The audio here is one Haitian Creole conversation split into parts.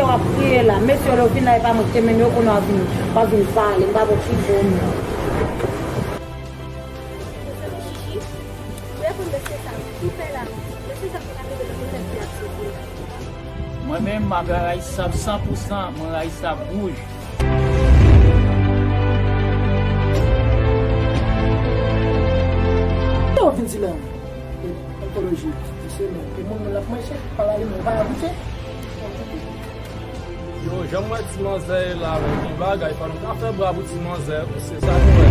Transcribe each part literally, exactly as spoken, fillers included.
W ap kriye la. Mesye yo, lè w vin la, e pa mwen ki te mennen w, kounye a w ap vin, w ap vin pale. M pa bon ki bon moun. Mwen menm, m ap rayi sab san pou san, mwen rayi sab wouj. Sa w vin di la? Antoloji, misye menm. E moun, moun l ap manje, pa lale, men w pa goute. Yo, jan m wè ti manzè ye la, men gen bagay, fò nou ka fè bra pou ti manzè, se sa nou wè.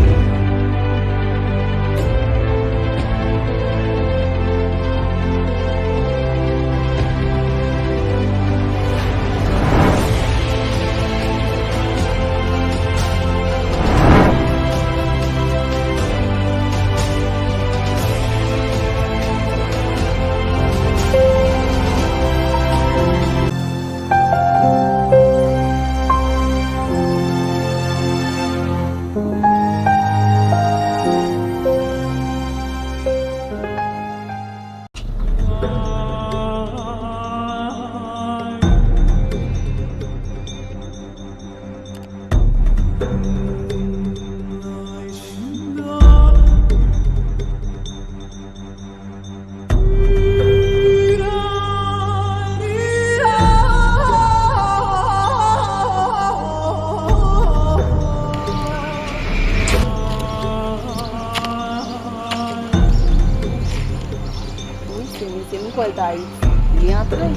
Wi, se vre, se m kwè l t Ayiti. Li antre.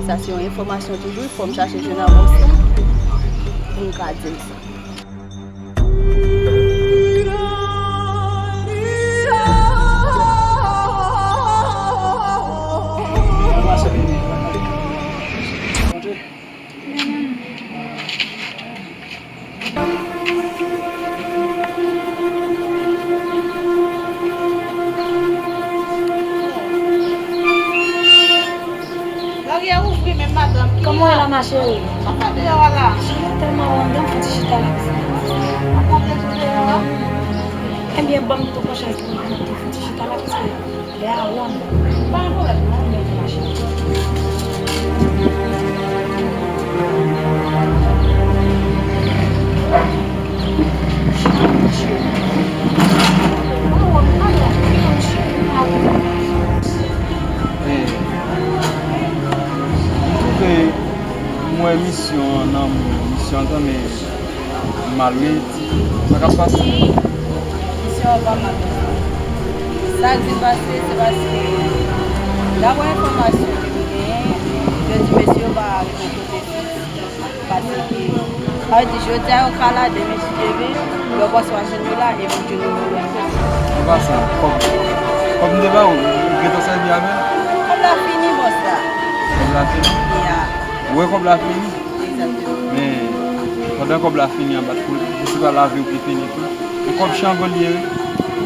Sa se yon enfòmasyon toujou, fò m chache jwenn avans la pou m ka di l sa. Laryè ouvri, men madanm. Kòman w ye la, ma chérie? Sa fè deyò a la? Chérie, tèlman wè anndan, m fouti chita la. Ou konn tou deyò a? Ebyen, ban m tou pran chèz pou mwen, m tou fouti chita la, paske lè a wòm. Pa gen pwoblèm, non, men pou mache. Eh, m twouve m wè misyon an nan misyon an, men mal wi. Sa k ap pase? Misyon an pa mal. Sa k vin pase, se paske, dapre enfòmasyon ke m genyen, yo di mesye yo pa rive kote fiks. Paske, sa vle di, jodi a, yo ka la, demen si Dye vle, lè w panse w a jwenn yo la, epi yo jwenn yo lòt kote. An pasan, kòb, kòb m te ba w, ou gentan sèvi avè l? Kòb la fini, bòs la. Kòb la fini? Ya. Ou wè kòb la fini? Egzakteman. Men, pandan kòb la fini an bat pou l, se pa lavi w ki fini tou. E kòb chango l ye, wi.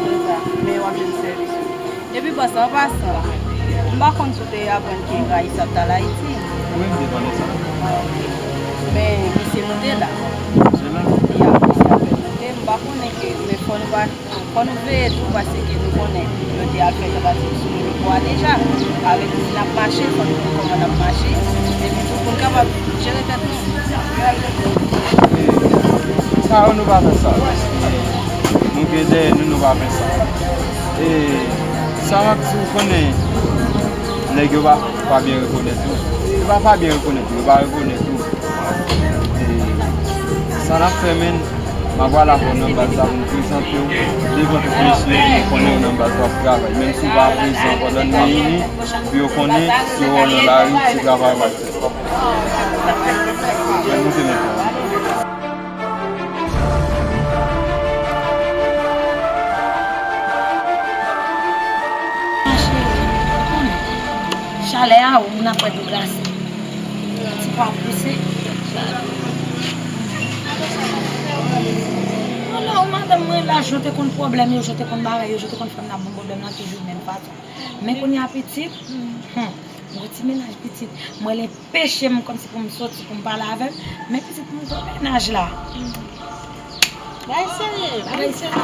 Se sa. Men w ap jwenn sèvis. Epi bòs, an pasan, m pa konn si w te aprann ke Raissa ap t al Ayiti. Wi, m te konnen sa. Men misye moute la. Misye la? Ya, misye ap fè moute. M pa konnen ke, men fò nou pa Fò nou veye tou, paske nou konnen yo te al fè tantativ sou Miliko a deja. Avèk ki n ap mache, fò nou konn kòman n ap mache. Epi tou, pou n kapab jere tèt nou. Sa yo, nou pa fè sa. Nou gen dèyè nou, nou pa fè sa. E sa m ap di w, konnen nèg yo pa, pa byen rekonèt tou. Yo pa, pa byen rekonèt tou, yo pa rekonèt tou. E sa n ap fè, menn, m ap pral avè w nan baz la pou m prezante w devan tout mesye, pou yo konnen w nan baz la w ap travay. Menm si w pa prezan pandan n reyini, pou yo konnen se wòl nan lari, se travay w ap fè. Al moute men. Chalè a, ou nan pwè dlo glase. Ti pwa pouse. Alò, madanm mwen la, jan w te konn pwoblèm yo, jan w te konn bagay yo, jan w te konn fè m nan bon pwoblèm nan, toujou menm fason. Men kounye a pitit, hmm, m gon ti mennaj pitit. Mwen, l enpeche m kòmsi pou m soti, pou m pale avè l. Men pitit, m gon mennaj la. Bagay serye, bagay serye.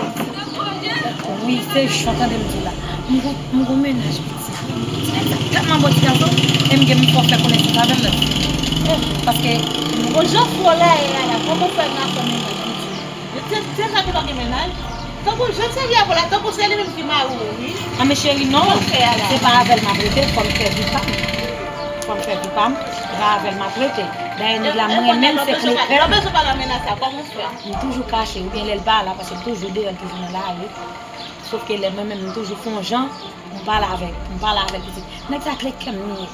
Wi, se jan w tande m di w la. M gon, m gon mennaj pitit. Ti nèg sa tèlman bon ti gason, e m gen m fò fè konesans avè l. Paske, bon, jan fò la ye a la, kòman w fè nan fanmi nan piti? Se, se sa ki pa gen mennaj? Tankou jan sèvi avè w la, tankou se li menm ki mari w, wi. A men cheri, non, se pa avè l m ap rete, fò m fè vi pa m. Fò m fè vi pa m, se pa avè l m ap rete. Dayè, nèg la, m renmen l, se klèpè. Lè w bezwen pale nan mennaj sa, kòman w fè? M toujou kache, oubyen lè l pa la, paske l toujou deyò, l toujou nan lari. Sof ke lè mwen menm, m toujou fè yon jan, m pale avè, m pale avè l pitit. Nèg sa klèkè m li ye.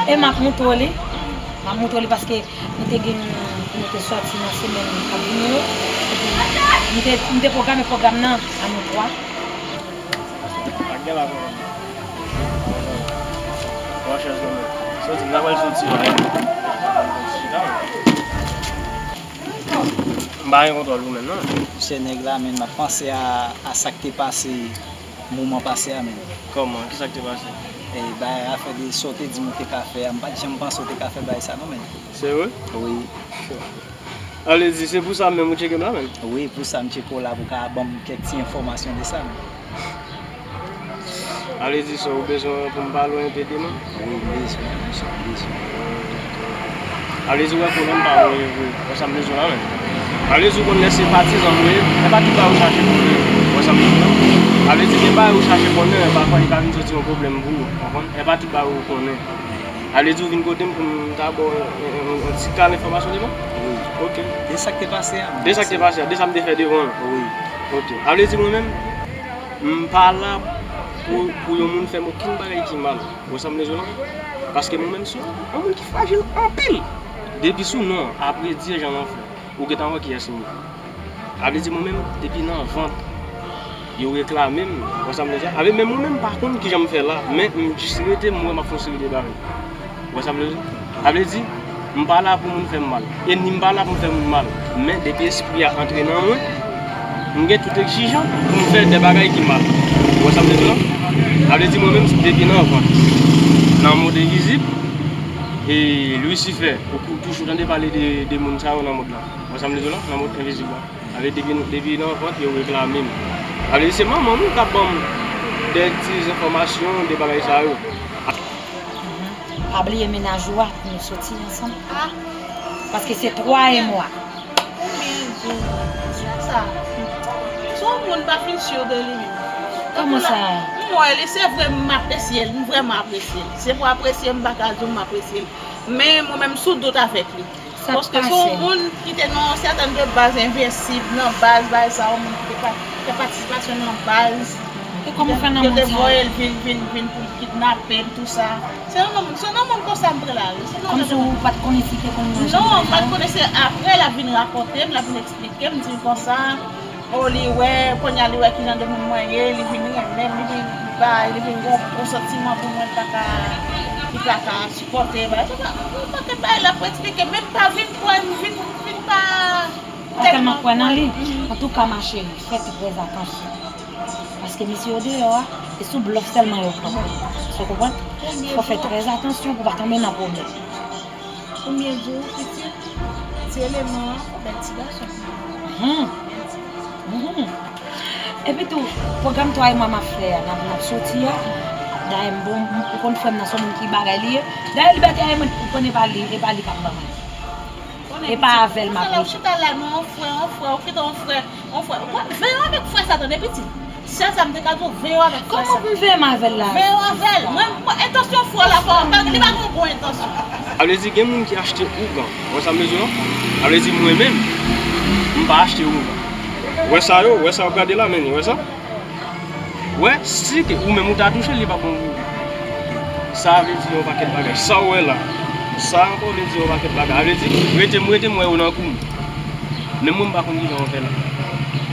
E m ap montre w li. M ap montre w li paske nou te gen pou nou te sòti nan semèn k ap vini yo. Epi, m te, m te pwograme pwogram nan a nou twa. Ak gen la, pran chèz nan men. Sòti, m ta pral sòti la. M pa gen kontwòl ou menm, non. Mesye nèg la, men m ap panse a, a sa k te pase moman pase a, men. Kòman? Kisa k te pase? E, bay afè de sa w te di m ou te ka fè a, m pa t janm panse w te ka fè bagay sa, non, men. Se vre? Wi. Ale di, se pou sa menm ou tcheke m la, menm? Wi, pou sa m tcheke w la, pou w ka ban m kèk ti enfòmasyon de sa, menm. Ale di sa, ou bezwen pou m pale w enpe de mwen? Wi, m bezwen, m bezwen, m bezwen. Ale di, w wè konnen m pa wè vre. Wè sa m bezwen la menm. Ale di, w konn lè se patizan m ye, e pa tout bagay ou chache konnen. Wè sa m bezwen la. Ale di, gen bagay ou chache konnen, e pafwa li ka vin soti yon pwoblèm pou ou. Konprann? E pa tout bagay ou konnen. Ale di, w vin kote m pou m ta ba w yon, yon, yon, yon ti kal enfòmasyon devan? Wi. Ok. De sa k te pase a. De sa k te pase a, de sa m te fè devan l. Wi. Ok. Ale di, mwen menm, m pa la pou, pou yon moun fè m okenn bagay ki mal. Ou wè sa m vle di w la? Paske mwen menm se yon moun ki frajil anpil. Depi sou non, apre Dye jan w fè, ou gentan wè kiyès m ye. A vle di mwen menm, depi nan vant, yo reklame m, ou wè sa m vle di a? A vle menm mwen menm, m pa konn kijan m fè la, men m jis rete, m wè m ap fè yon seri de bagay. Ou wè sa m vle di? A vle di, m pa la pou moun fè m mal. E ni m pa la pou m fè moun mal. Men depi espri a antre nan mwen, m gen tout egzijans pou m fè de bagay ki mal. Ou wè sa m vle di la? A vle di mwen menm, depi nan vant, nan mond envizib, e Lisifè, ou kou-, toujou tande pale de, de moun sa yo nan mond lan. Ou wè sa m vle di la? Nan mond envizib la. A vle di depi, depi nan vant, yo reklame m. A vle di se manman m wi k ap ban m de ti enfòmasyon, de bagay sa yo. Pa bliye mennaj ou a pou nou soti ansanm. Ah. Paske se twa e mwa. Konbyen jou? Sa, sa. Se yon moun pa fin si de li menm. Kòman sa? M wè li, se vre m apresye l, m vrèman apresye l. Se pou apresye m, m pa ka di w m apresye l. Men mwen menm sou dout avèk li. Sa pase. Paske se yon moun ki te nan yon sètèn de baz envensib, nan baz, bagay sa, yon moun ki te pa, fè patisipasyon nan baz. E kòman w fè nan mond sa? Yo te voye l vin, vin, vin pou l kidnape m, tou sa. Se yon moun, se yon moun konsa m te la, wi. Se yon moun. Kòmsi ou pa t konnen si te konn manje. Non, m pa t konnen, se apre l ap vin rakonte m, l ap vin eksplike m, di m konsa. O, li wè, kounye a li wè ki jan de moun mwen ye, li vin renmen m, li vin bay, li vin gon, gon santiman pou mwen, li pa ka, li pa ka sipòte, bagay sa, yon pakèt bagay l ap eksplike, men m pa vin kwè, m vin, vin pa tèlman kwè nan li. Antouka, ma chérie, fè trè atansyon. Paske misye yo deyò a, e sou blòf sèlman yo kanpe. Ou konprann? Fò fè trè atansyon pou w pa tonbe nan pwoblèm. Konbyen di w pitit? Ti eleman an, yon bèl ti gason. Hmm. Hmm. Epi tou, pwogram twa e mwa m ap fè a, n ap, n ap soti a. Dayè, m bon, m, ou konn frè m nan, se yon moun ki bagay li ye. Dayè, libète a, e mwen, ou konn e pa li, e pa li k ap ban mwen. E pa avè l m ap rete. Ou chita la, non, yon frè, yon frè, ou kite yon frè, yon frè. Veye avèk frè sa, tande pitit. Sèl sa m te ka di w, veye w avèk frè sa. Kòman pou m veye m avè l la? Veye w avè l. Mwen, mwen, entansyon frè w la pa, pa, li pa gen bon entansyon. A vle di, gen moun ki achte ougan. Ou wè sa m vle di w la? A vle di, mwen menm, m pa achte ougan. Ou wè sa yo, ou wè sa yo gade la, men, ou wè sa? Ou wè, si ke ou menm ou ta touche l, li p ap bon pou ou. Sa vle di yon pakèt bagay. Sa ou wè la, sa ankò vle di yon pakèt bagay. A vle di, rete m, rete m wè yo nan kou m. Menm mwen, m pa konn kijan yo fè la.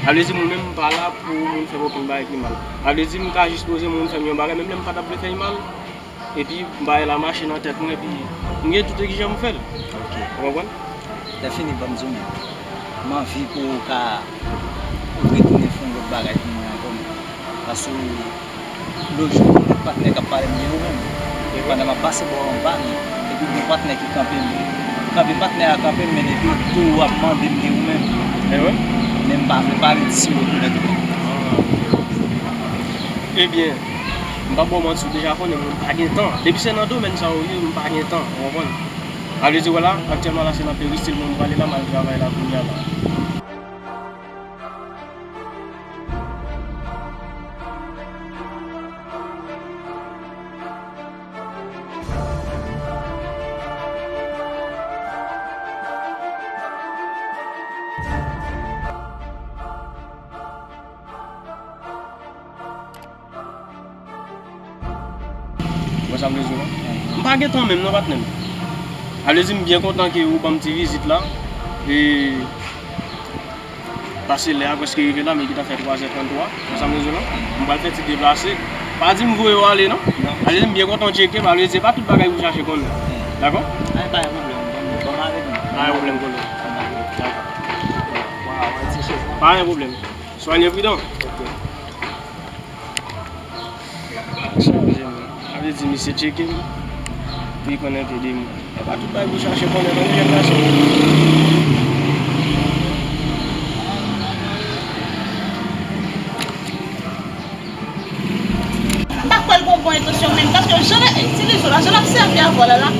A vle di, mwen menm, m pa la pou moun fè m okenn bagay ki mal. A vle di, m ka jis poze moun fè m yon bagay, menm lè m pa t ap vle fè l mal. Epi, bagay la mache nan tèt mwen, epi m gen tout ki jan m fè l. Ok. Ou konprann? Lè fini, ban m di w, men, m anvi pou w ka retounen fè yon lòt bagay pou mwen ankò, men. Paske lòt jou, m gen patnè k ap pale m de ou menm. E pandan m ap pase bò anba l, epi gen patnè ki kanpe m. Kanpe patnè a kanpe m, men epi tou w ap mande m de ou menm. E wi? Men m pa vle pale di si w rekonèt ou menm. Ah. Ebyen, M p ap ba w manti, ou deja konnen, mwen, m pa gen tan. Depi se nan domèn sa yo ye, m pa gen tan, ou konprann? Sa vle di, wè la, aktyèlman la, se nan peristil mwen m prale la, m al travay la kounye a la. Ou wè sa m vle di w la? M pa gen tan menm non, patnè m. Sa vle di m byen kontan ke ou ban m ti vizit la. E pase lè a prèske rive la, men li gentan fè twazè tranntwa. Ou wè sa m vle di w la? M pral fè ti deplase. Pa di m voye w ale non. Sa vle di m byen kontan w tcheke m. Sa vle di se pa tout bagay pou chache konnen. Dakò? Ay, pa gen pwoblèm. Bon, bon, avèk nou. Pa gen pwoblèm, konnen. Dakò. Pa gen pwoblèm. Swanye pridan. Ok. Chanje, man. Sa vle di misye tcheke m pou li konn enpe de mwen. E pa tout bagay pou chache konnen non, jèn gason. M pa kwè l gon bon entansyon menm, paske jan l ap itilize w la, jan l ap sèvi avè w la, la,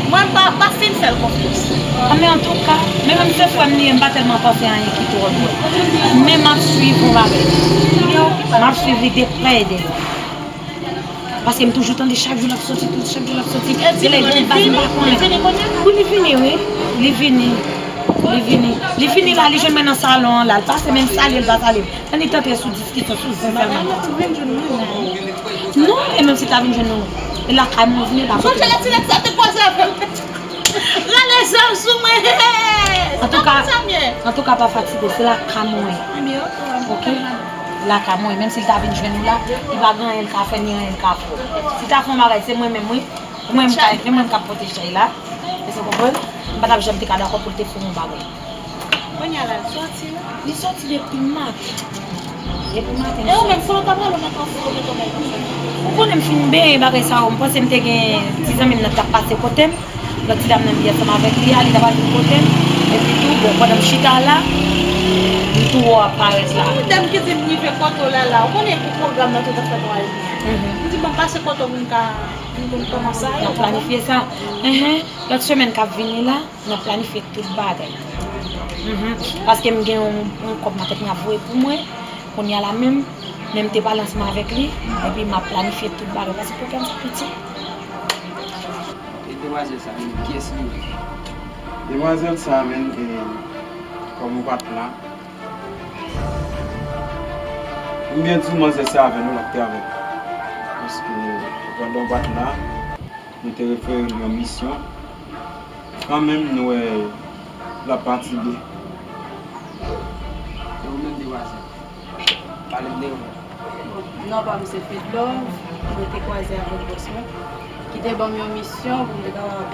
mwen m pa, pa fin fè l konfyans. Ah, men antouka, men menm se frè m li ye, m pa tèlman panse anyen ki twò lwen. Men m ap swiv yon bagay. M ap swiv li de prè e de lwen. Paske m toujou tande chak jou l ap soti, tout chak jou l ap soti. Genlè gen baz m pa konnen. Wi, li vini, wi. Li vini. Li vini. Li vini la, li jwenn mwen nan salon an la. L pase, men m salye l, l pa salye m. Annik t antre sou diskisyon, sou zen sèlman. Non, e menm si l ta vin jwenn nou, e lakay mwen vini la. Sonje lè ti nèg sa te kwaze avè m. Rale zam sou mwen. Antouka, antouka pa fatige, se lakay mwen. Ok? Lakay mwen, menm si l ta vin jwenn nou la, li pa gen anyen l ka fè, ni anyen l ka fè. Si l ta fè yon bagay, se mwen menm, wi. Se mwen menm k ap, se mwen menm k ap pote chay la. Èske w konprann? M pa t ap janm te ka dakò pou l te fè yon bagay. Kounye a la, l soti, wi. Li soti depi maten. Depi maten. E ou menm, fò w ta pale, w mèt anfòm, ou mèt anfòm. Ou konnen m fin benyen bagay sa yo. M panse m te gen ti zanmi m nan t ap pase kote m. Lòt ti dam nan m ye ansanm avèk li a, li t ap vin kote m. Epi tou, bon, pandan m chita la, m tou wè w ap parèt la. Yon dam ki di m rive kote w la, la. Ou konnen pou pwogram nan, tout afè nou al. Mhm. M di, bon, m pase kote w pou m ka, pou m konn kòman sa ye. N ap planifye sa. Enhen. Lòt semèn k ap vini la. N ap planifye tout bagay. Mhm. Paske m gen yon, yon kòb nan tèt mwen ap voye pou mwen. Kounye a la menm, men m te pale ansanm avèk li, epi m ap planifye tout bagay. Paske pwogram sa piti. E demwazèl sa menm, kiyès li ye? Demwazèl sa menm, e, kòm ou pa t la, m byen di w manzè se avè nou l ap travay. Paske pandan w pa t la, nou te refere l yon misyon. Kanmenm, nou wè l ap pati byen. E ou menm, demwazèl? Pale m de ou. Bon, non pa m se Fedlove, mwen te kwaze avèk bòs mwen, ki te ban m yon misyon pou m te kapab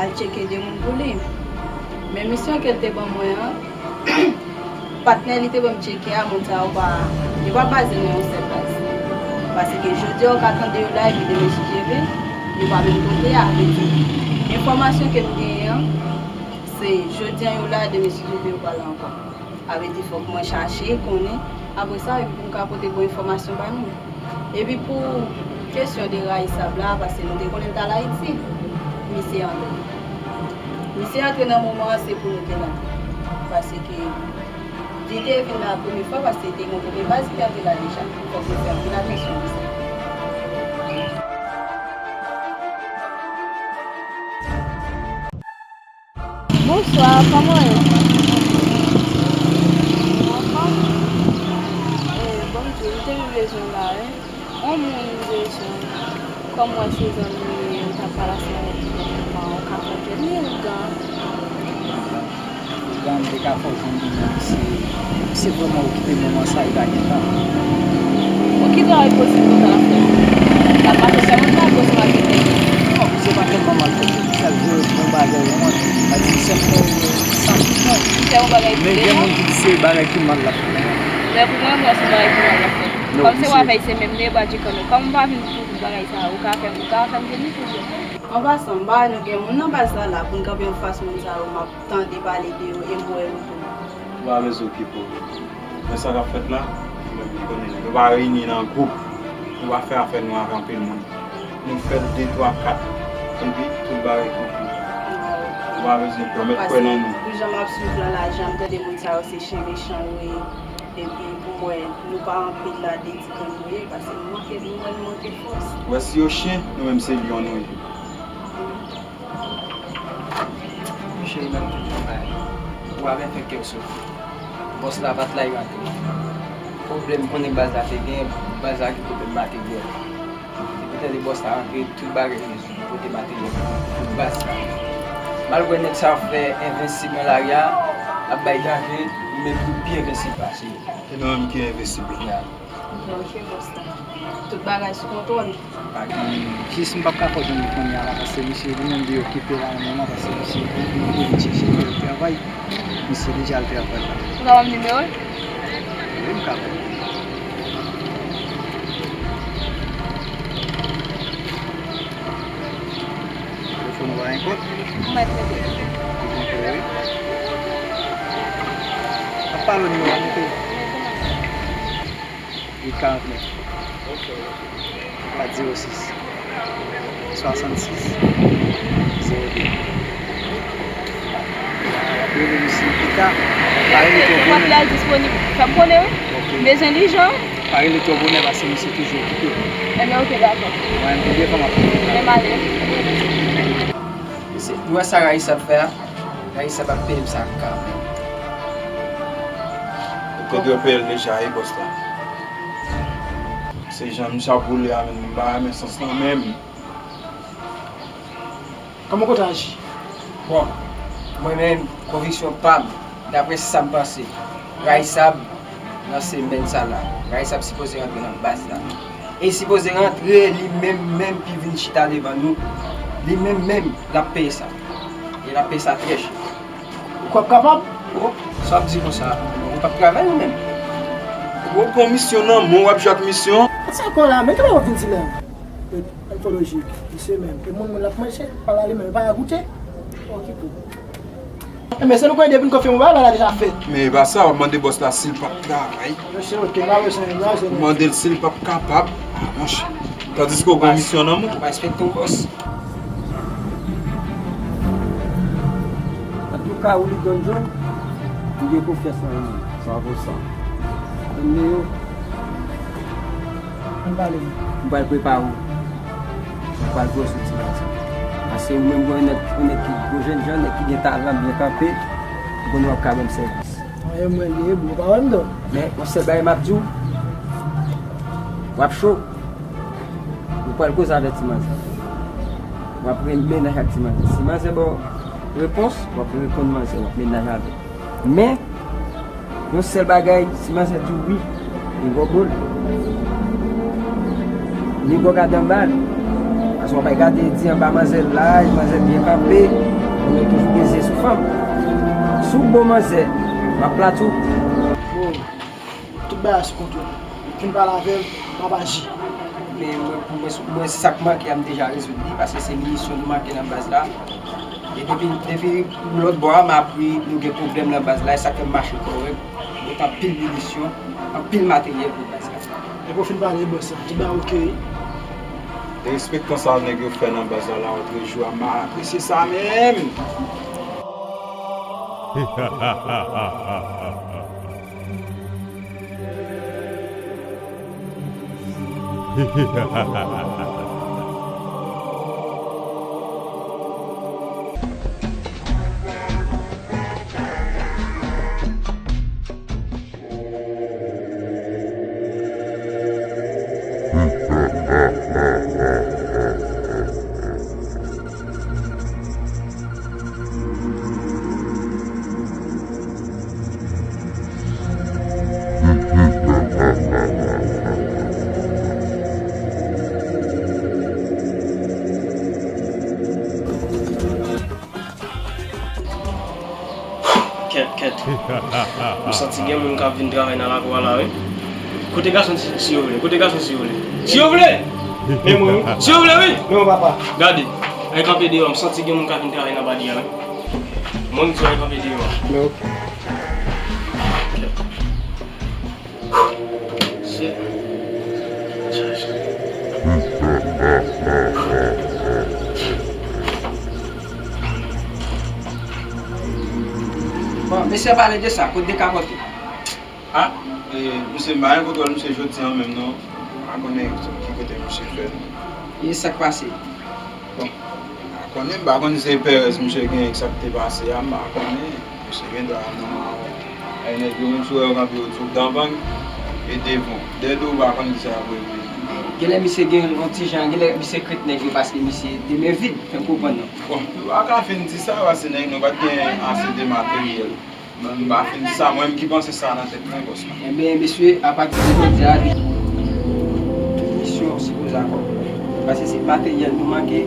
al tcheke de moun pou li. Men misyon ke l te ban mwen an, patnè li te ban m tcheke a, moun sa yo pa, yo pa baze nan yon sèl baz. Paske jodi a ou ka tande yo la, epi demen si Dye vle, yo pa menm kote a. Vle di, enfòmasyon ke m genyen an, se jodi a yo la, demen si Dye vle yo pa la ankò. Sa vle di fòk mwen chache, konnen, apre sa, epi pou m ka pote bon enfòmasyon ba nou. Epi pou kesyon de Rayisab la, paske nou te konnen l t al Ayiti, misye antre. Misye antre nan moman an, se pou nou te la. Paske li te vin la premye fwa, paske te gen yon premye baz ki te antre la deja. Fòk nou fè anpil atansyon pou sa. Bonswa, kòman w ye? Ou anfòm? Eh, bon, m di w, m te vin bezwen w la, wi. Yon moun m bezwen, kòm w wè se zanmi m li ye, m t ap pale ansanm avèk li dènyèman, ou ka fè l, li ougan. Ougan, m te ka fè w konn li, men misye, misye vrèman okipe moman sa, li pa gen tan. Bon, ki travay posib ou ta fè? L ap mache sèlman, l pa posib maltrete. Non, misye pa tèlman maltrete. Misye ap jere bon bagay, ou konprann? Sa di misye ap fè sa ki bon. Fè yon bagay pou li, non? Men gen moun ki di se bagay ki mal l ap fè. Men pou mwen, m wè se bagay ki mal l ap fè. Kòm se w avè l, se menm li ye, bwa di kanmenm. Kòm m pa vin pou tout bagay sa, ou ka fè m, ou ka fè m vini pou li. An pasan, m pa wè nou gen moun nan baz la la pou n kanpe anfas moun sa yo, m ap tande pale de yo e m wè yo tou. Ou pa bezwen okipe w. Men sa k ap fèt la, ou menm ou konnen, nou pa reyini nan gwoup. Nou pa fè afè nou avè anpil moun. Nou fè l de, twa, kat, epi tout bagay konpli. Ou pa bezwen pè, mèt kwè nan nou. Pou jan m ap swiv lan la, jan m tande moun sa yo se chen mechan yo ye. Epi pou mwen, nou pa anpil la, de ti grenn nou ye, paske nou manke, nou wè nou manke fòs. Ou wè si yo chen, nou menm se lyon nou ye. Cheri, mwen tout yon bagay. Ou pa byen fè kè w sote. Bòs la pa t la, yo ate. Pwoblèm konnen baz la te gen, baz la gen pwoblèm materyèl. Depi tande bòs la rantre, tout bagay rezoud, pote materyèl pou, pou baz la. Malgre nèg sa ap fè envensib nan lari a, l ap bay danje, li menm li pi envensib pase yo. E nou menm ki envensib la. Ya. Ok, ok, bòs la. Tout bagay sou kontwòl. Pa gen. Jis m p ap ka fè w jwenn li kounye a la, paske misye li menm li okipe la nan moman, paske misye li, li, li vin chèche l pou l travay. Misye deja al travay la. Ou ka ban m nimewo l? Wi, m ka ban w. Telefòn ou pa gen kòd? Ou mèt mete. Ou gen kòd, wi. Ap pale w nimewo a, mete. Uit karant nèf. Kat zewo sis. Swasannsis. Zewo de. W ap rele misye pita. Pa rele twò bonè. Fè m konnen, wi. Ok. M bezwen li jan. Pa rele twò bonè paske misye toujou okipe. Enben, ok, dakò. Mwen, m pi byen kòman. Menm ale. Se, ou wè sa Raïssa ap fè a? Raïssa ap peye m sa kanmenm. Ou te dwe peye l deja, wi, bòs la. Se jan misye ap woule a menm, m pa renmen sans lan menm. Kòman w konn aji? Bon, mwen menm, konviksyon pa m, daprè sa m panse, Raïssa ap nan semèn sa la, Raïssa ap sipoze rantre nan baz la. E li sipoze rantre li menm menm ki vin chita devan nou. Li menm menm l ap peye sa. E l ap peye sa trè chè. Ou kwè w ap kapab? O, sa w ap di konsa? Ou p ap travay ou menm? Ou pran misyon nan men w, w ap jwe ak misyon. Sa kon la, men kòman w vin di la? Antolojik, misye menm. E moun moun l ap manje, pa l ale menm, e pa l al goute. Okipe w. Enben, se nou konnen depi n konfime w bagay la deja fèt. Men e pa sa, w ap mande bòs la si l p ap travay. Mesye, ok, m pa bezwen, m pa bezwen. Ou mande l si l p ap kapab. Ah, monchè. Tandiske w gen misyon nan men w. Ou pa respekte w, bòs. Antouka, Willy Don John, m gen konfyans nan ou. San pou san. Ann Neo. Ann pale. M pral prepare w. M pral pran w sou ti baz. Paske ou menm gon nèg, gon nèg ki gwo jènjan, nèg ki gen talan, byen kanpe, m konnen w ap ka ban m sèvis. Anyen mwen li ye, bro, pa wè m non. Men, yon sèl bagay m ap di w, w ap cho. Ou pral koze avèk ti manzè. W ap mennaj ak ti manzè. Si manzè ba w repons, w ap reponn manzè, w ap mennaj avè l. Men, yon sèl bagay, si manzè di w wi, li gògol. Li gò gade anba l. Paske w ap gade di anba manzè la, manzè byen kanpe, moun yo toujou gen zye sou fanm. Si w bon manzè, m ap plate w. Bon, tout bagay sou kontwòl. Fin pale avè l, m ap aji. Men mwen, pou mwen, mwen, sa k manke a, m deja rezoud li, paske se minisyon nou manke nan baz la. E depi, depi lòt bò a, m apri nou gen pwoblèm nan baz la, e sa k fè m mache kòrèk. M met anpil minisyon, anpil materyèl pou baz la. Epi w fin pale bòs la, tout bagay oke wi. Derespektan sa nèg yo fè nan baz la, lawòt rejou a, m pa apresye sa menm. Kèt, kèt. M santi gen moun k ap vin travay nan lakou a la, wi. Kote gason si, si yo vle? Kote gason si yo vle? Si yo vle! Men mwen, wi. Si yo vle, wi! Men mwen, papa. Gade, al kanpe deyò, m santi gen moun k ap vin travay nan badi a, wi. Moun di al kanpe deyò. Men oke. Kèt. Shit. Bon, mesye pale de sa, kote dekapòte? Ah, e, misye, m pa gen kontwòl misye jodi a menm non. M pa konnen ki kote misye fè. E sa k pase? Bon, m pa konnen, m pa konnen si se pèrèz misye genyen ki sa k te pase a, m pa konnen. Misye gen dwa nan, e, nèg yo menm si w wè yo kanpe yo di w danbang e devan. Dèyè do w pa konn ki sa y ap regle. Genlè misye gen yon ti jan, genlè misye krent nèg yo paske misye de men vid, fè m konprann non. Bon, nou pa ka fin di sa paske nèg nou pa t gen ase de materyèl. Mwen m pa fin di sa, mwen m ki panse sa nan tèt mwen, bòs mwen. Enben, mesye, apati de jodi a, misyon sipoze akòm. Paske se materyèl nou manke.